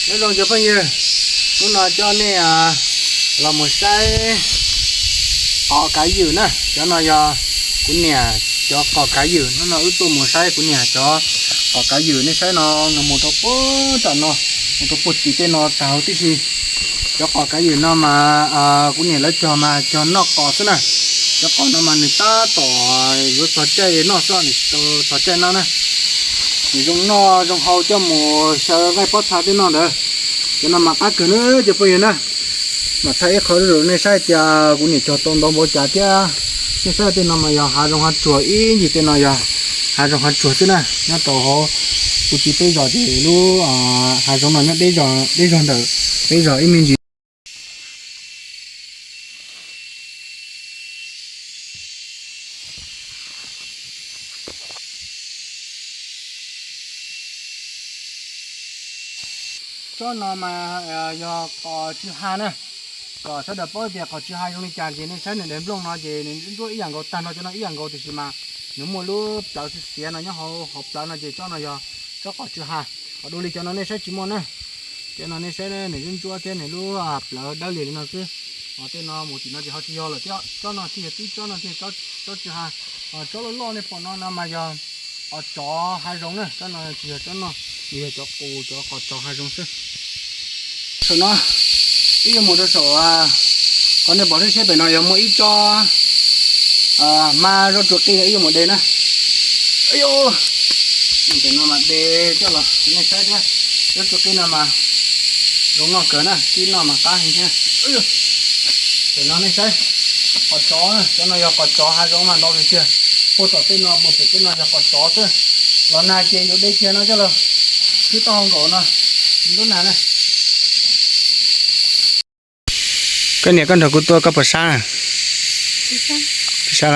Nyob zoo cov phooj ywg, hnub no coj nej los mus saib qos kav ywm na. Cov no yog kuv niam cov qos kav ywm. Hnub no wb tuaj mus saib kuv niam cov qos kav ywm. Nej saib no, nws mus rau puag nram no, mus rau puag tim tej no tag huv tib si. Cov qos kav ywm no mas kuv niam lawv cog mas cog noj qos xwb na. Cov qos no mas nws tab tom yuav txog caij noj xwb, nws tsis tau txog caij noj na. Nws zoo noj zoo haus coj mus xyaw nqaij pob txha tej noj ntawd. Cov no mas qab kawg na cov phooj ywg na. Mas thaij ib qho rau nej saib tias kuv niam cog tau ntau npaum cas thiab. Nej saib tej no mas yog hav zoov hav tsuag, ib ncig tej no yog hav zoov hav tsuag xwb na. Nyob rau hauv kuv txiv peb zos ces lub hav zoov no nyob deb zog ntawm peb zos ib me ntsis. Tsob no mas yog qos tsw ha na. Kom sawv daws paub tias qos tsw ha zoo li cas ces nej saib nws daim nplooj no ces nws ntsuab ib yam nkaus tag nrho cov no ib yam nkaus, tiam sis mas nws muaj lub plawv xiav xiav no nyob hauv plawv no ces tsob no yog tsob qos tsw ha. Qos dua li cov no nej saib tsis muaj na. Cov no nej saib nws ntsuab ntsuab thiab nws lub plawv dawb lias li no xwb. Ho tej no mus tim no ces ho tsis yog lawm thiab. Tsob no thiaj yog tib tsob no thiaj tsob tsw ha. Tsob loj loj nej pom no no mas yog qos tsov hav zoov na. Tsob no tsis yog tsob noj, nws yog cov qus cov qos tsov hav zoov xwb. Saum no wb yuav mus rau saum, qhov nej pom seb pem no yog muaj ib tsob hmab zaub tsuag qij no wb yuav mus de na. Pem no mas de coj los nej saib thiab. Zaub tsuag qij no mas zoo noj kawg na, kib noj mas qab heev thiab. Pem no nej saib, qos tsov, cov no yog qos tsov hav zoov mas ntau tiag tiag. Puag tom tej no puag pem tej no yog qos tsov xwb. Los nag ces yuav de kiag no coj los khwb taub hau nkaum no, lub nag na. Koj niam, koj nrog kuv tuaj koj puas sab? Tsis sab.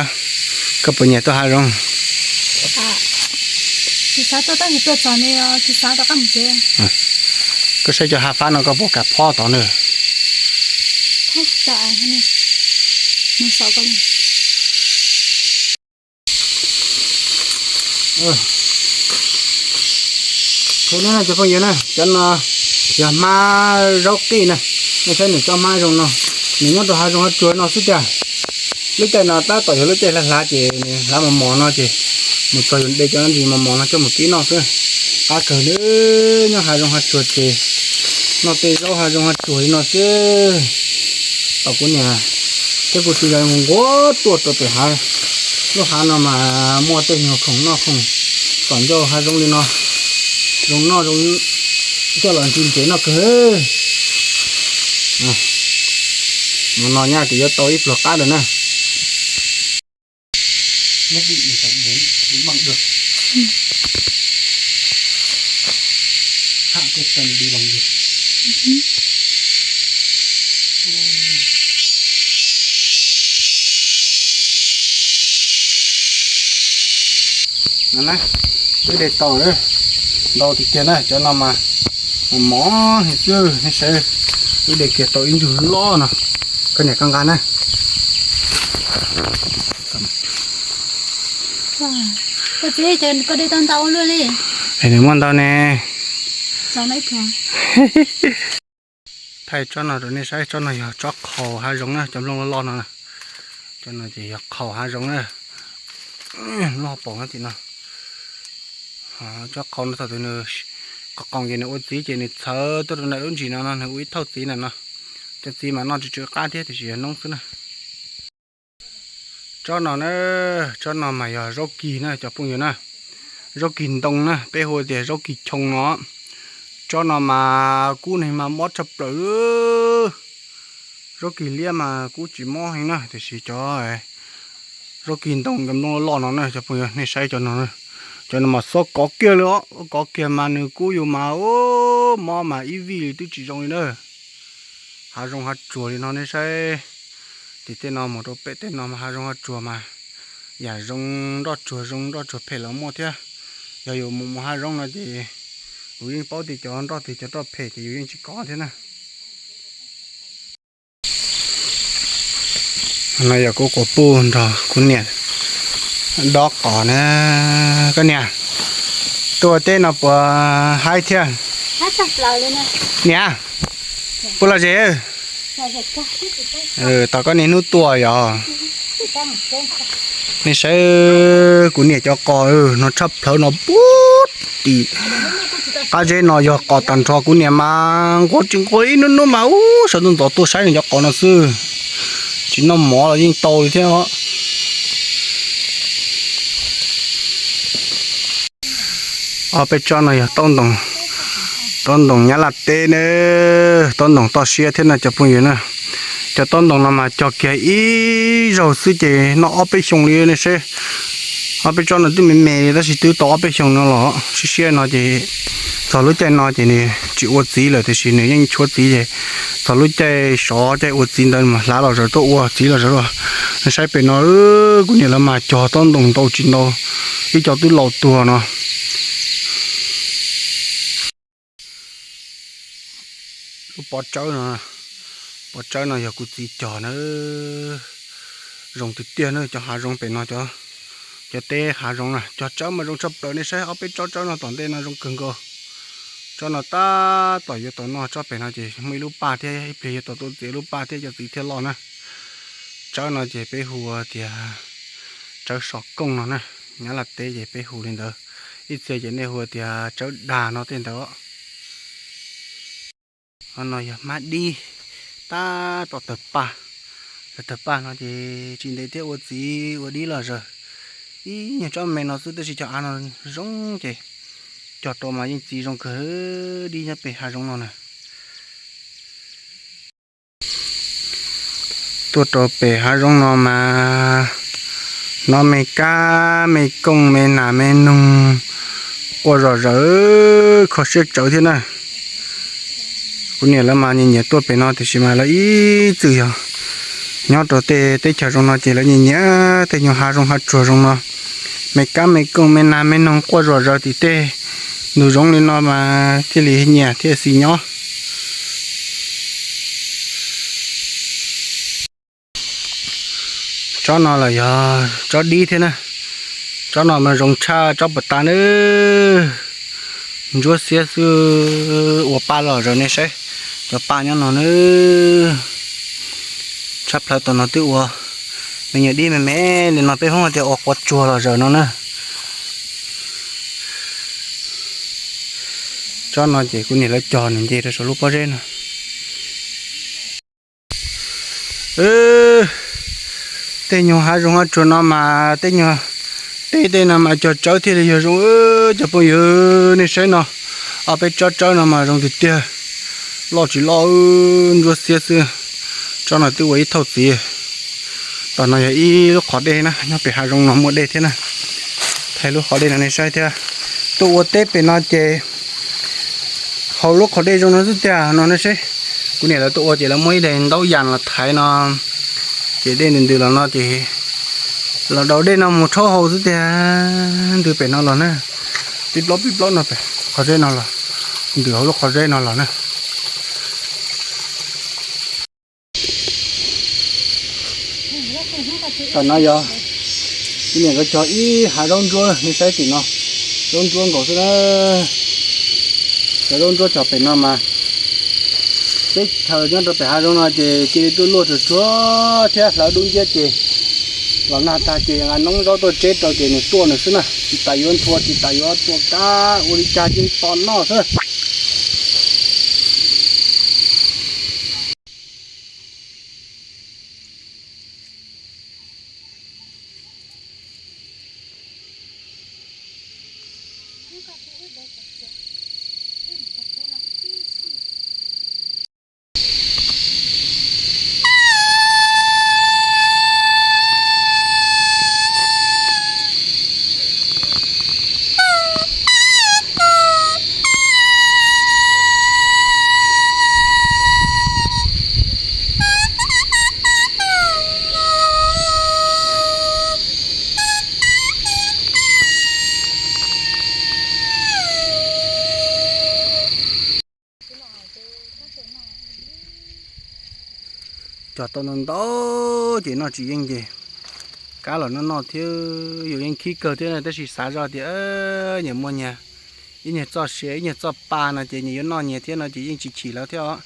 Koj puas nyiam tuaj hav zoov? Koj saib cov hav fab no koj puas kam phob tod na? Cov phooj ywg na, cov no yog hmab zaub qij na. Nej saib nws tsob hmab zoo no, nws nyob rau hav zoov hav tsuag no xwb tiag. Lub caij no tab tom yog lub caij hlav hlav ces nws hlav mos mos no ces mus txog yus de cov ntsis mos mos no coj mus kib noj xwb. Qab kawg li, nyob hav zoov hav tsuag ces noj tej zaub hav zoov hav tsuag li no xwb. Tom kuv niam thiab kuv txiv nkawd nquag tuaj rau pem hav, lub hav no mas muaj tej nyuag khoom noj khoom tom ncauj hav zoov li no, zoo noj zoo coj los ntsis ntsev noj kawg. Mus no nyaj ces yuav tau ib pluag qab lawm na. Wb de tau ntau tiag tiag na, cov no mas mos heev xwb nej saib. Wb de kiag tau ib ncug loj no, koj niam koj nqa na. Koj txiv, koj de tau ntau ua luaj li. Es nws muaj ntau ne. Thaij tsob no rau nej saib, tsob no yog tsob qhaus hav zoov na, cov nplooj loj loj no. Cov no ces yog qhaus hav zoov na. Loj pom no tim no. Tsob qhaus no thaum twg nws qos qoos ces nws ua txiv ces nws txhawv tuaj rau ntawm lub ntsis no no, nws ua ib thauj txiv ntawm no. Cov txiv mas noj tsw tsw qab thiab tiam sis yog noob xwb na. Tsob no na, tsob no mas yog zaub kig na cov phooj ywg na. Zaub kig ntoo na, peb hu tias zaub kig choo no. Tsob no mas kub neeg mas mob tshaj plaws. Zaub kig liab mas kub tsis mob heev na, tiam sis cov zaub kig ntoo cov nplooj loj loj no na cov phooj ywg, nej saib cov no. Cov no mas xob kov kiag li os, kov kiag mas nws kub yus mas mob mas ib vij li twb tsis zoo li na. Hav zoov hav tsuag li no nej saib, tim tej no mus rau pem tej no mas hav zoov hav tsuag mas yam zoo nroj tsuag zoo nroj tsuag phem los muaj thiab. Yog yus mus mus hav zoov no ces yus yeej paub tias cov nroj tiag cov nroj phem ces yus yeej tsis kov thiab na. No yog kuv quas puj nrog kuv niam dob qos na. Koj niam, Tuaj teb no puas haib thiab? Niam, puas lom zem? Tom koj niaj hnub tuaj yog? Nej saib kuv niam cov qos no tshaj plawv no puag tim qab zeb no yog qos tag nrho. Kuv niam mas nquag tsis nquag ib hnub hnub mas ub sawv tuaj ntxov tuaj saib nws cov qos no xwb. Tsis noj mov los yeej tau li thiab. Ob peb tsob no yog taub ntoos, taub ntoos Nyab Laj teb na, taub ntoos toj siab thiab no cov phooj ywg na. Cov taub ntoos no mas cog kiag ib zaug xwb ces noj ob peb xyoo li nej seb. Ob peb tsob no twb me me li tab sis twb tau ob peb xyoo no los siab siab no ces txog lub caij no ces nws tsis ua txiv lawm tiam sis nws yeej tshuav txiv ces txog lub caij sov caij ua txiv ntawd mas hlav los zaws tuaj ua txiv los zaws. Nej saib pem no, kuv niam lawv mas cog taub ntoos ntau tsis ntau, ib co twb laus tuag no. Lub pob tsawb no, pob tsawb no yog kuv txiv cog na. Zoo tiag tiag na, cov hav zoov pem no, cov teb hav zoov na cog tsawb mas zoo tshaj plaws. Nej saib ob peb tsob tsawb no tom ntej no zoo kawg nkaus. Tsob no tab tom yuav tau noj, tsob pem no ces muaj ib lub paj thiab, ib pliag yuav tau tuaj txiav lub paj thiab cov txiv thiaj loj na. Tsawb no ces peb hu tias tsawb so kooj no na, Nyab Laj teb ces peb hu li ntawd. Ib txhia ces nej hu tias tsawb dag no tej ntawd. Qhov no yog hmab dib tab tom tawg paj. Tawg paj no ces tsis ntev thiab ua txiv ua dib los zaws. Ib nyuag tsob me no xwb tab sis cov av no zoo ces cog rau mas yeej txiv zoo kawg, dib nyob pem hav zoov no na. Tuaj rau pem hav zoov no mas hnov me kab me kooj me nas me noog quaj zom zaws kho siab tsawv thiab na. Kuv niam lawv mas nyiam nyiam tuaj pem no tiam sis mas lawv ib txwm yog nyob rau tej teb chaws zoo no ces lawv nyiam nyiam tej nyuag hav zoov hav tsuag zoo no. Me kab me kooj me nas me noog quaj zom zaws tim tej ntug zoov li no mas thiaj li nyiam thiaj xis nyob. Tsob no los yog tsob dib thiab na. Tsob no mas zoo tshaj tsob puas tas na. Ntsuab xiab xwb ua paj los zaws nej saib. Cov paj nyob no na. Tshaj plaws tom no twb ua me nyuam dib me me li no peb Hmoob tias ua quav tsuag los zaws no na. Tsob no ces kuv niam lawv cog nws nce rau saum lub pob zeb no. Tej nyuag hav zoov hav tsuag no mas tej nyuag teb tej no mas cog tsawb thiaj li yog zoo. Cov phooj ywg nej saib no, ob peb tsob tsawb no mas zoo tiag tiag, loj tsis loj ntsuab xiab xwb. Tsob no twb ua ib thauj txiv. Tom no yog ib lub qhov dej na, nyob pem hav zoov no muaj dej thiab na. Thaij lub qhov dej no nej saib thiab. Tuaj ua teb pem no ces haus lub qhov dej zoo no xwb tiag no nej seb. Kuv niam lawv tuaj ua ces lawv muab ib daim ntaub yas los thaiv no, ces dej ntws ntws los no ces los daus dej no mus rhaub haus xwb tiag. Ntws pem no los na, pib plaub pib plaub no pem qhov zeb no los, ntws hauv lub qhov zeb no los na. Tam no yog kuv niam nkawd cog ib hav zaub ntsuab nej saib tim no, zaub ntsuab nkaus xwb na. Cov zaub ntsuab cog pem no mas teb chaws nyob rau pem hav zoov no ces cia li tuaj luaj tsuag tsuag thiab hlawv dub nciab ces los nag tag ces nqa noob zaub tuaj tseb rau ces nws tuaj nws xwb na, tsis tas yuav nthua tsis tas yuav tua kab ua li cas ces to noj xwb. Cog tau ntau ntau ces noj tsis yeej ces kab los noj noj thiab, yus yeej khib kawg thiab tab sis xav zoj tias nyias muaj nyias Ib nyuag txoj sia ib nyuag txoj pa no ces nyias yuav noj nyias thiab no ces yeej tsis chim lawv thiab os.